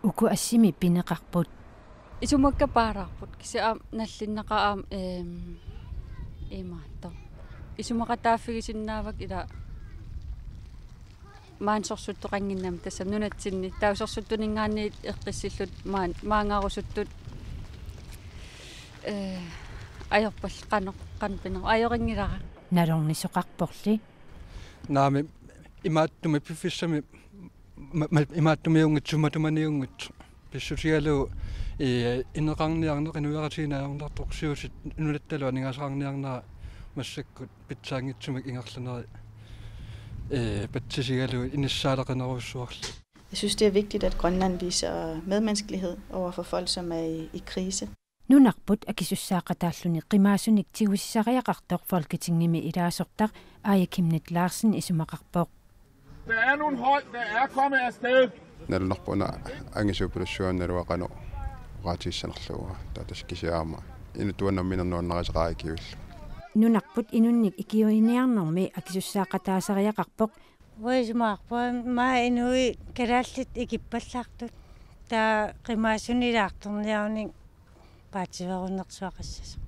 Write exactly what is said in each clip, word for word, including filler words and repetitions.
Uku assimi pineqarput. Isumakka paararput kisianni aamma nallinnaqaaq aamma, ehm, imaattoq. Isumaqataaffigisinnaavakka ila maani sorsuttoqannginnami tassami nunatsinni. Taava sorsuttuninngaanniit eqqissillutik maan-, maanngarusuttut, eh, ajorpallu qanoq, qanoq pineq-, ajorinngilara. Nalornisoqarporli. Naamik, imaattumik piffissami ma-, ma-, imaattumiunngitsut sumatumaniunngitsut pissutigalugu, eh, ineqarniarneq inuiaqatigiinni ajornartorsiutit nunattalu aningaasaqarniarnera massakkut pitsaanngitsumik ingerlaneri, eh, patsisigalugu inissaaleqinerujussuarli. Jeg synes, det er vigtigt, at Grønland viser medmenneskelighed over for folk, som er i, i krise. Nunarput akisussaaqataalluni qimaasunik tigusisariaqartoq Folketingimi ilaasortaq Aaja Chemnitz Larsen isumaqarpoq. Der er nogle hold, der er kommet afsted. Nalunarput una angisuupilussuaq naluara qanoq oqaatigissanerlugu, taava tassa kisianni aamma inuttut nammineq nuannarisaqaaq ikiuillu. Nunarput inunnik ikiuiniarnermi akisussaaqataasariaqarpoq. Uanga isumaqarpunga maani inuit kalaallit ikippallaartut. Taava qimaasunik ilaartorniarunik paatsiveerunnersuaqassasoq.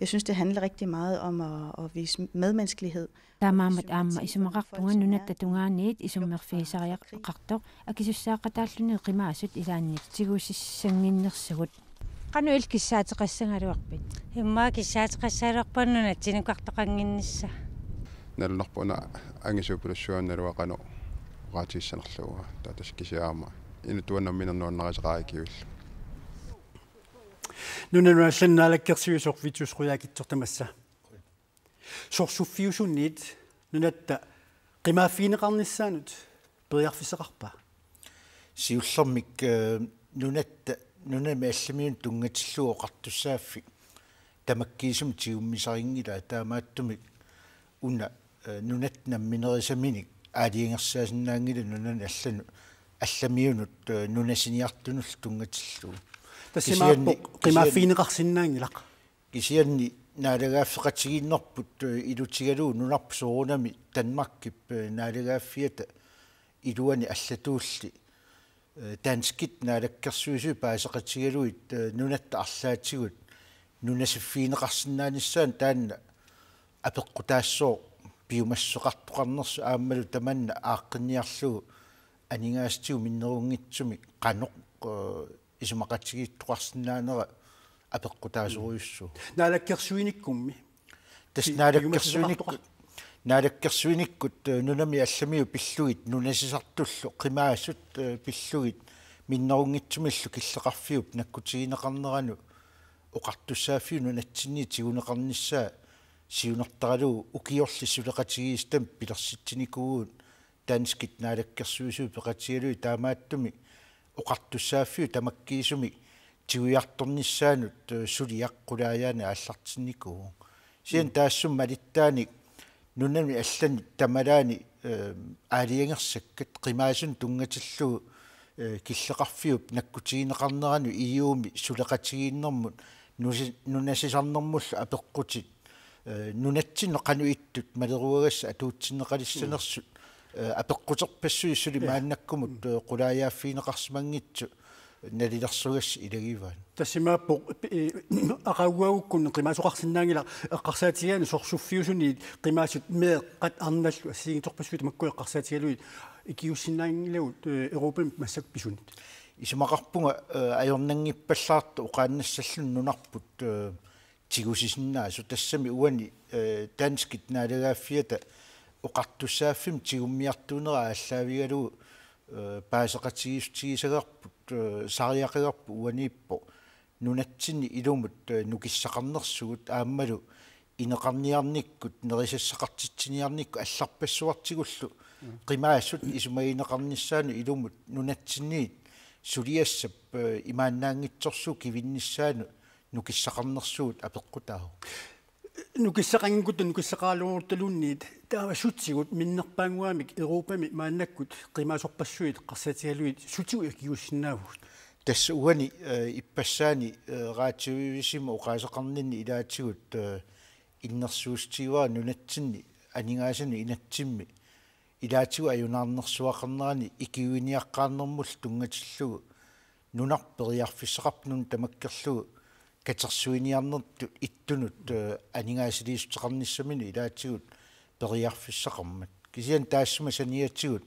Jeg synes, det handler rigtig meget om at, at vise medmenneskelighed. Taamaammat aamma isumaqarpunga nunatta tungaaniit isummerfigisariaqartoq akisussaaqataalluni qimaasut ilaanni tigusissannginnersugut. Qanoq illit kissaateqassagaluarpit? Immaqa kissaateqassagaluarpunga nunatsinnukartoqannginnissaa. Nalunarput una angisuupilussuaq naluara qanoq oqaatigissanerlugu, taava tassa kisianni aamma inuttut nammineq nuannarisaqaaq ikiuillu. Nunanut allanut naalakkersuisoq Vittus Qujaukitsoq tamassa. Sorsuffiusuniit nunatta qimaaffigineqarnissaanut periarfissaqarpa? Siullermik, eh, nunatta, nunami allamiunut tunngatillugu oqartussaaffik tamakkiisumik tigummisarinngilaa, taamaattumik una, eh, nunatta namminerisaminik aalajangersaasinnaanngilaq nunanut allanut, allamiunut, eh, nunasiniartunullu tunngatillugu. Tassa imaappoq kisianni, qimaaffigineqarsinnaanngilaq. Kisianni naalagaaffeqatigiinnerput, eh, ilutigalugu nunarput soorunami Danmarkip, eh, naalagaaffiata iluani allatuulli, eh, danskit naalakkersuisui paaseqatigalugit, eh, nunatta arlaatigut nunasiffigineqarsinnaanissaanut taanna apeqqutaassooq piumassuseqartoqarnersoq aammalu tamanna aaqqinniarlugu aningaasatigut minnerunngitsumik qanoq, eh, isumaqatigiittoqarsinnaanera apeqqutaasorujussuuvoq. Naalakkersuinikkummi. Tassa pi-, naalakkersuinikkut, piumassuseqartoqar-, naalakkersuinikkut, eh, nunami allamiut pillugit nunasisartullu qimaasut, eh, pillugit minnerunngitsumillu killeqarfiup nakkutigineqarnerani oqartussaaffiup nunatsinni tiguneqarnissaa siunertaralugu ukiorli suleqatigiissitami pilersitsinikuuvugut danskit naalakkersuisui peqatigalugit, taamaattumik oqartussaaffiup tamakkiisumik tigujartornissaanut, eh, suliaq qulaajaaneq aallartinnikuuvoq. Kisianni taassuma malittaanik nunani allani tamalaani, eh, aalajangersakkat qimaasunik tunngatillugu, eh, killeqarfiup nakkutigineqarnerani E U-mi suleqatigiinnermut nusi-, nunasisarnermullu apeqqutit, eh, nunatsinnut qanoq ittut maleruagassat atuutsinneqalissanersut, eh, apeqquterpassuit suli maannakkumut, eh, qulaajaaffigineqarsimanngitsut nalilersugassat ilagivaat. Tassa imaappoq, eh, aqaguagukkunni qimaasoqarsinnaanngilaq eqqarsaatigaanni sorsuffiusuniit qimaasut meeqqat arnallu assigiinngitsorpassuit tamakku eqqarsaatigalugit ikiuussinnaanngilagut, eh, Europami massakkut pisunit. Isumaqarpunga, eh, ajornanngippallaartoq oqaannassalluni nunarput, eh, tigusisinnaasoq, tassami uani, eh, danskit naalagaaffiata oqartussaaffimmi tigummiartuunera aallaavigalugu, eh, paaseqatigiissutigisagarput, eh, sariaqagarput uaniippoq nunatsinni ilumut, eh, nukissaqarnersugut aammalu ineqarniarnikkut, nerisassaqartitsiniarnikkut allarpassuartigullu qimaasut isumagineqarnissaannut ilumut nunatsinniit suliassap, eh, imaannaanngitsorsuup kivinnissaanut nukissaqarnersugut apeqqutaavoq. Nukissaqanngikkutta nukissaqaraluarutta luunniit taava sutigut minnerpaannguamik Europami maannakkut qimaasorpassuit eqqarsaatigalugit sutigut ikiuussinnaavugut. Tassa uani, eh, ippassaani, eh, radioavisimi oqaaseqarninni ilaatigut, eh, innersuussutigivara nunatsinni aningaasanut inatsimmi ilaatigut ajunaarnersuaqarnerani ikiuiniaqqaarnermullu tunngatillugu nunarput periarfissaqarput nunat tamakkerlugu katersuiniarnertut ittunut, eh, aningaasaliissuteqarnissaminut ilaatigut periarfissaqarmat. Kisianni taassuma saniatigut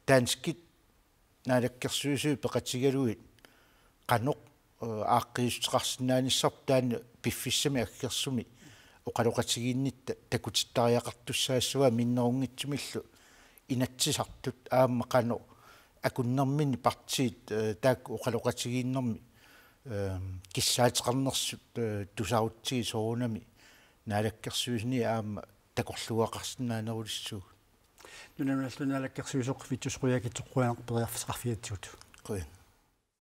danskit naalakkersuisui peqatigalugit qanoq, eh, aaqqiissuteqarsinnaanissarput taanna piffissami aggersumi oqaloqatigiinnitta takutittariaqartussaassavaa minnerunngitsumillu inatsisartut aamma qanoq akunnerminni partiit, eh, taakku oqaloqatigiinnermi, eh, kissaateqarnersut, eh, tusarutsigit soorunami naalakkersuisuni aamma takorluugaqarsinnaanerulissuugut. Nunanut Naalakkersuisoq Vittus Qujaukitsoq qujanaq periarfissaqarfigigatsigut. Qujan.